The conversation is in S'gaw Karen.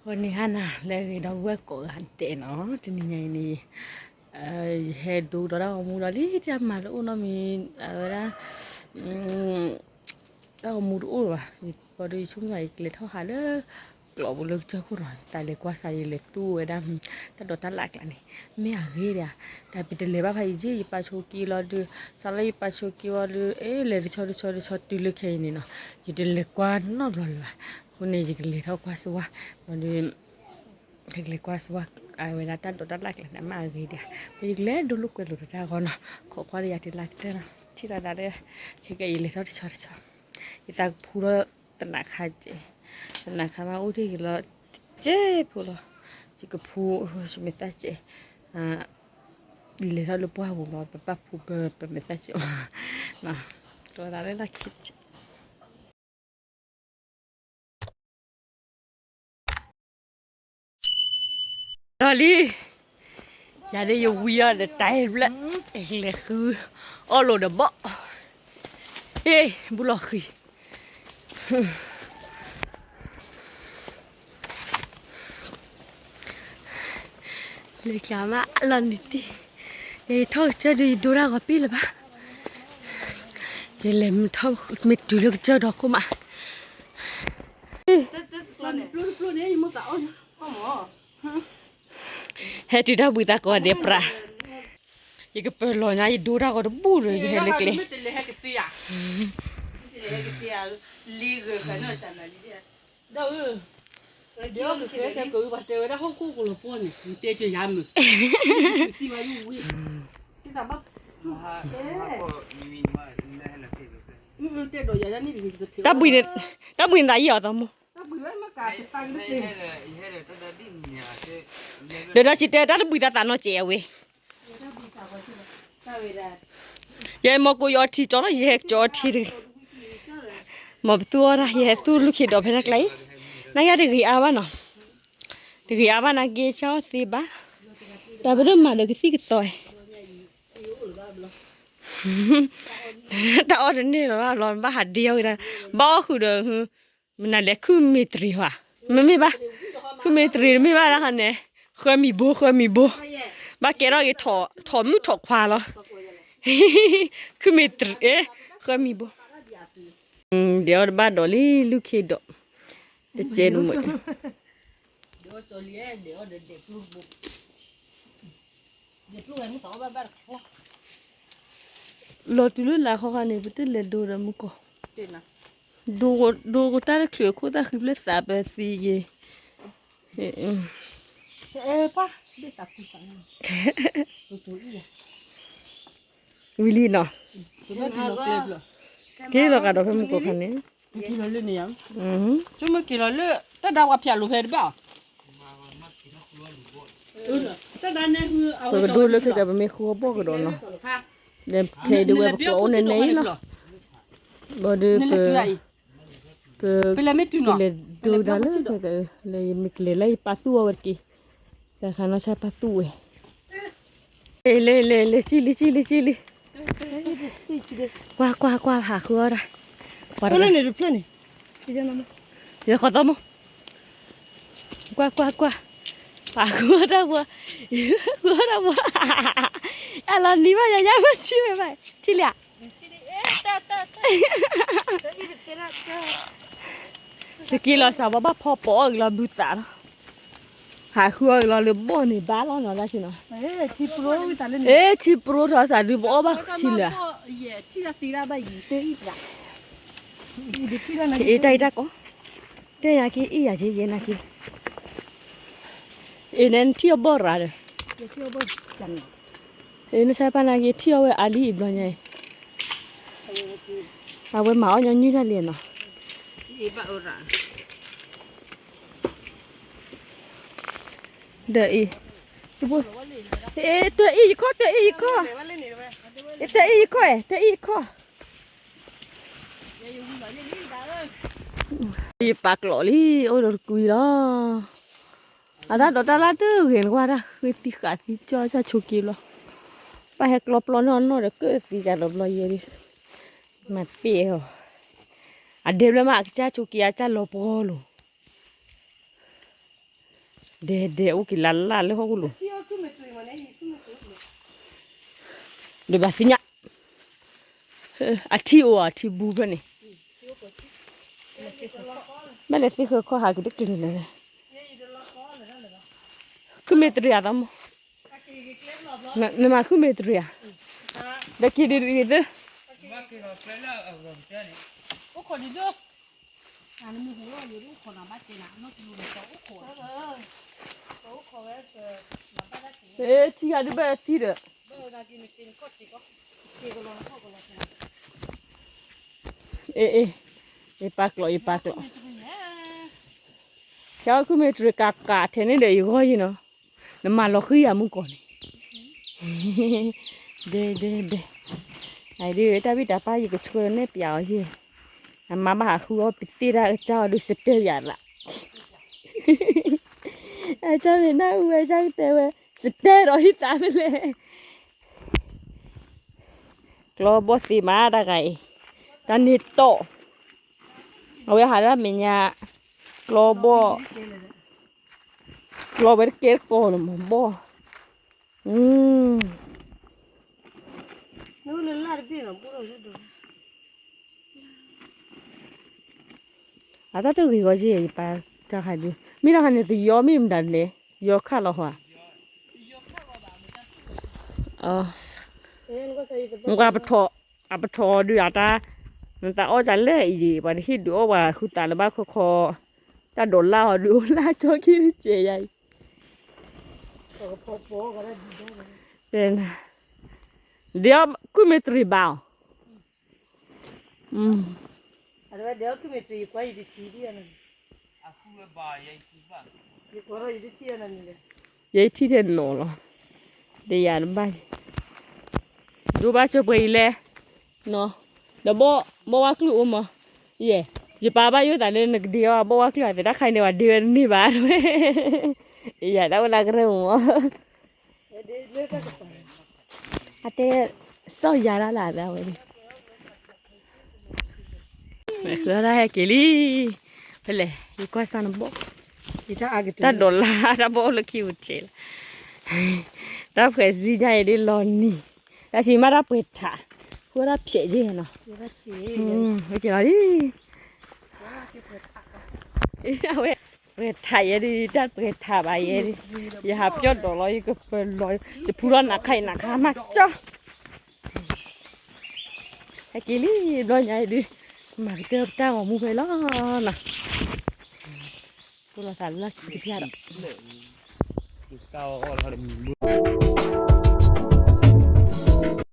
ဂီၤန့ၣ်ဟါနၤလၢအဂ့ၤ ဒီပုၢ်ဝဲၢ်ကိးဂၤဒဲးနီၤ, တနံၤညါအံၤန့ၣ် ယဟဲဒိဒီးတၢ်ဂီၤမူဒီးလံ တၢ်မၤတအိၣ်နီတမံၤ အဝဲဒၣ် တၢ်ဂီၤမူတအိၣ်လၢၤဘၣ်, ယဘီဒီးယဆိကမိၣ်သး ယကလဲၤထီၣ်ဟးလၢ ကျိးပူၤလၢကစၢၢ်ခိၣ်နီၤ, တၢ်လဲၤကွၢ်စး ယလဲၤသူဝဲဒၣ် တၢ်ဒိးတၢ်လၣ်ကျါန့ၣ် မ့ၢ်အဂ့ၤဒၣ်, တၢ်ပတလဲၤဘၣ်ဖးယံၤက့ ယပာ်ဆိက့လီၤဒုး, စးလၢယပာ်ဆိက့ဝံၤဒီး အဲ လဲၤတဆီတဆီတဆီတုၤလၢခဲအံၤန့ၣ်နီၤ, ယတလဲၤကွၢ်နီတဘျီလၢၤဘၣ်, အဃိန့ၣ် ယကလဲၤထီၣ်ကွၢ်စဝါ, ဘီဒီး ယကလဲၤကွၢ်စဝါ အဝဲဒၣ်တၢ်ဒိးတၢ်လၣ်ကျါန့ၣ် မ့ၢ်အဂ့ၤဒၣ်, ယကလဲၤဒိလိာ်ကွဲလိာ်ဒီးတၢ်ဂီၤနီၤ, ခိးကွၢ်လၢယၤတလါကတၢၢ်နီၤ, ထံၣ်လီၤသးလၢ ခဲကနံၣ်အံၤလဲၤထီၣ်တဆီတဆီ, ယသးကဖူထီၣ်သနးခါစဲး, သနးခါမးအိၣ်တ့ၢ်က့ၤလီၤ, စဲးဖိလီၤ, ယကဖူ ယမဲာ်သၣ်စဲး, ယလဲၤထီၣ်လၢပှၢ်ပူၤလီၤ ပပာ်ဖူပမဲာ်သၣ်စဲး, ကျီသးလၢလၢခံ ဒီးလံ, ယၤဒ်ယဝံၤအီၤဒီးတၢ်ဘျဲၣ်, လဲၤဃုအီၣ်လိာ်ဒီးဘီၣ်, ဟ့ၣ် ဘူးလီၤဃံၤ လဲၤကျါမးလီၤနံၤတံၢ်, ယထီၣ်ကစၢၢ်ဒုးယဒိတၢ်ဂီၤပ့ၢ်လၢၤဘၣ်, ယလဲၤမ့ၢ်ထီၣ်မ့ၢ်တုၤလၢကစၢၢ်ဒီခိၣ်မး ဟဲတုၤတၢ်ဘှံးသးကိးဂၤဒဲးပြး, ယကပၢၤလီၤညါ ယဒိတၢ်ဂီၤတဘူၣ်ဒီး ယဟဲလၢကျဲ, တၢ်ဘှံးန့ၣ် တၢ်ဘှံးန့ၣ်သးယံာ်အီၤသးမိၢ်, ဒီးဒီးစံးတဲတၢ်တဘှံးသးသးနီၢ်စဲးအဝဲ ယဲမီၤကိးယအီထံကၠီလီၤ ယဟဲကၠီအီထံတဂ့ၤ, မ်ပသူအီၣ်တၢ် ယဟဲသူလူၢ်ခ့ဒီးဖဲတၢ်ကျါအံၤ, နယါတဂ့ၤအါဘၣ်နီၤ, တဂ့ၤအါဘၣ်နာ်က့ ဆၢအီၣ်သ့ဘၣ်, တၢ်ပဒိၣ်မၤဒီးကသံၣ်ကသီ, တၢ်အီၣ်တန့ၢ်လီၤဘၣ်ဘျီ ဘၣ်ဟးဒ့အီၣ်ဝဲဒၣ်, ဘၣ်အီၣ်ဃုာ်ဒီး မနုၤလဲၣ် ခုမ့ၢ်တရံးဟါ, မ့မ့ၢ်ဘၣ်, ခုမ့ၢ်တရံးမ့ၢ်ဘၣ်ဒၣ်ဟါန့ၣ်, ဃၢမံၤဘိ ဃၢမံၤဘိ, ဘၣ်ကဲထီၣ်က့ၤ ထိးမုၣ်ထိးခွါလီၤ, ခုမ့ၢ်တရံး ဃၢမံၤဘိ, ဒဲးအီၣ်တဘၣ်ဒီးလံ လူၢ်ခ့ဒီး, တကဲနမုၢ် လီၤတုၤလၢလၢ်ခီခါန့ၣ် ပတလဲၤဒိဒီးမုၢ်ကီၢ်, ဒိကတၢ်တချုးအခိၣ်သၣ်ဃံဖျၢၣ်သးပသံယ့ၤ, ဝံၤလံနီၤ, က့ၤလီၤကဒီးဖဲမုၢ်ကီၢ်ခါန့ၣ်, က့ၤလီၤလၢ တၢ်ဒၣ်ဝဲဖျါလိာ်ဖဲတဘၣ်အီၤ, ပကဒိလၢခဲကၢ ပမ့ၢ်ဃုအီၣ်ဘီၣ်ကဒီးနီၤ, ထဲဒုးဝဲပကျိးအိၣ်န့ၣ်န့ၣ်လီၤ, ဘၣ်ဒီး ပ ပလဲၤမ့ၢ်တုၤနီၤ, ပလဲၤဒိဒၣ်လၢခဲကၢ လၢယမ့ၢ်ကလဲၤလၢယပာ်သူၣ်အီၤဝဲတက့ၢ်, တၢ်ခါနီၢ်ဆါပာ်သူၣ်ဝဲ, လဲၤလဲၤလဲၤလဲၤ စံၣ်လံစံၣ်လံစံၣ်လံ, ကွၢ်ကွၢ်ကွၢ် ဟးဃုအီၣ်တၢ်, ကွၢ်တၢ်န့ၣ်တဖျၢၣ်န့ၣ်, ယခီသီမိၢ် ကွၢ်ကွၢ်ကွၢ်, ပာ်ဃုအီၣ်တၢ်ပှၤ, ဃုအီၣ်တၢ်ပှၤ, အလီၤနံၤဘၣ်ယၤ ယၤမ့ၢ်ထံၣ်ဝဲဘၣ် ထံၣ်လံဧါ, စက့လီၤစးဘီဘၣ်ဖီပိာ်အီၣ်ဂ့ၤလီၤ ဘုသးလီၤ, ဟးဃုအီၣ်ဂ့ၤလီၤလၢဘီၣ်န့ၣ်ဘၣ်လီၤနီၤ တၢ်ဆ့ၣ်နီၤ, အဲ ထံပရိထီၣ်သးဒုးပအီၣ်ဘၣ်ထံလၢာ် အ့ တၢ်အံၤတၢ်ကီ, တဲယၤက့ၤအ့ၣ်ယၤက့ၤယဲနာ်က့ၤ, အ့ နဲနထံၣ်အီၣ်ဘီၣ်ရၤဒီး, အ့ နဆါပၢ်နာ်က့ၤထံၣ်အီၣ်ဝဲအါလံအံၤဘျီညါအံၤ, အဝဲမၤအီၣ်ညီနုၢ်တၢ်လံနီၤ, ဒီးအံၤ, တၢ်အံၤယခီၣ် တၢ်အံၤယခီၣ်, တၢ်အံၤယခီၣ်, တၢ်အံၤယခီၣ်, ယပာ်ကျိးလံ အိၣ်ဒီးတကွံလီၤ, အတၢ်ဒိးတၢ်လၣ်တဂ့ၤနကွၢ်တၢ်ဃ့သံဃာ်သံကၠီကၠီဆိးက့ဘျီ, ပၢ်ဟဲကျီပျီနီၢ်နီၢ်ဒီးကၢၣ်သံကဒီးဘျီယဲဒၣ်, မၤပ့ၢ်အီၤ, အဒဲဘျီမးအကစၢ်ဆိးက့အကစၢ်လီၤပှီၢ်လိၤ အ ဒဲဒဲအိၣ်က့ၤလၢ်လၢ်လၢဟီၣ်ခိၣ်လိၤ, ဒီးဘၣ်သ့ၣ်ညါ, အထံအိၣ်အထံဘူဖဲန့ၣ်, ဘၣ်လဲၤသ့ဃၢၤခီၣ်ဟးက့ၤတက့ၤန့ၣ်လဲၣ်, ခုမ့ၢ်တရံးအသးမး, နမၤခုမ့ၢ်တရံးဧါ, ဒီးက့ၤဒ်ဒ်သ့, ထံဂၤဒုးဘၣ်သံဒီး, အ့ၣ်အ့ၣ်, ယပာ်ကျိးယပာ်ကျိး, ခဲအီၤခုမ့ၢ်တရံးကးကးထဲန့ၣ်ဒီးယဂီၢ်ယံၤနီၤ, နမၤလီၤဃံယၤမုၢ်ကီၢ်န့ၣ်, ဒဲဒဲဒဲ, အဒ်တၢ်ဘံၣ်တၢ်ပၢ်ယကဆှၢနဲၣ်ပျးအီၤယဲၢ်, အမါဘၣ်ဟးဃုအီၣ်ပသ့ၣ်တၢ်ကစၢ်အီၤဒုးစတဲပျးသး, အကၢ်မ့ၢ်နၢ်အူဝဲကၢ်ကတဲဝဲ, စတဲဒီးဟံၣ်သးဖဲလဲၣ်, ကျီဘီၣ်သ့မးတၢ်ဂၤအံၤ, တၢ်န့ၢ်တီၢ်, အဝဲဟးဒၣ်မဲာ်ညါ, ကျီဘီၣ်, ကျီဝဲတကဲတကိးလၢမၤဘီၣ်, အတၢ်တဂ့ၤဂီၢ်ယဲၢ် ယပာ်တၢ်ခါဒုး, မ့ၢ်တၢ်ခါန့ၣ်တယီမ့ၢ်မတၤန့ၣ်, ယီခၣ်လီၤဟီဧါ, ပှၤပထီၣ်, အပထီၣ်အီၤဒုးအတၢ်, နတၢ်အီၣ်တၢ်လၢအံၤ, ပှၤတဟ့ၣ်ဒုးအီၣ်ပှၤဃုသးလၢၤဘၣ်ခီခီ, တၢ်ဒိးလၢ်အီၤဒုးအိၣ်လၢကၠီခံတစဲးယၤအံၤ, ဒ်အီၤခုမ့ၢ်တရံးဘၣ်အီၤ, ယဲထံၣ်ထဲနီၤလီၤ, ဒီးယၤတဘၣ်, ဒိဘၣ်စၢၤပှဲၤအံၤလဲၣ်, ဒီးဘီၣ်ဝါကျုၢ်အိၣ်မး, ယဲ, ယပာ်ဘၣ်ယိၣ်သးလၢနကဒ့အီၤဘီၣ်ဝါကျုၢ်အသး တၢ်ခါအံၤန့ၣ် ပှၤဒ့ဝဲတန့ၢ်ဘၣ်, ယၤတၢ်အိၣ်လၢကရၢၢ်မး အတဲ, စီၣ်ယၤဒၣ်လၢအဝဲ, ဝဲဃုအီၣ်တၢ်ဟဲက့ၤလံ, ဖဲလဲၣ် ယကွၢ်စၢ်နဘီၣ်, တၢ်ဒိးလၢ် တၢ်ဘီၣ်အိၣ်လၢခံပူၤတကဲးလီၤ, တၢ်ဖှဲးစံယါအံၤဒ်လီၤနံၤ, တၢ်ဆံးမးတၢ်ပှဲၤထး, ဃုအီၣ်တၢ်ဖျဲးက့ၤနီၤ, က့ၤလီၤလံ, အဝဲ ပှဲၤထးယဲဒ် တၢ်ပှဲၤထးဘၣ်ယဲဒ်, ယဟးပျီၢ်ဒီးလီၤ ယကပၢၤလီၤ ယဖူထီၣ်နးခါအံၤနးခါမးကၠီ, ဟဲက့ၤလံ ဘျီညါအံၤဒုး, မၤကတၢၢ်ပတၢ်ဂီၤမူဖဲလီၤနီၤ, တိၢ်လီၤသးလၢခံတဖျၢၣ်ဒီး, တၢ်အီၣ်အီၣ်လီၤဒီးမံၤဘၣ်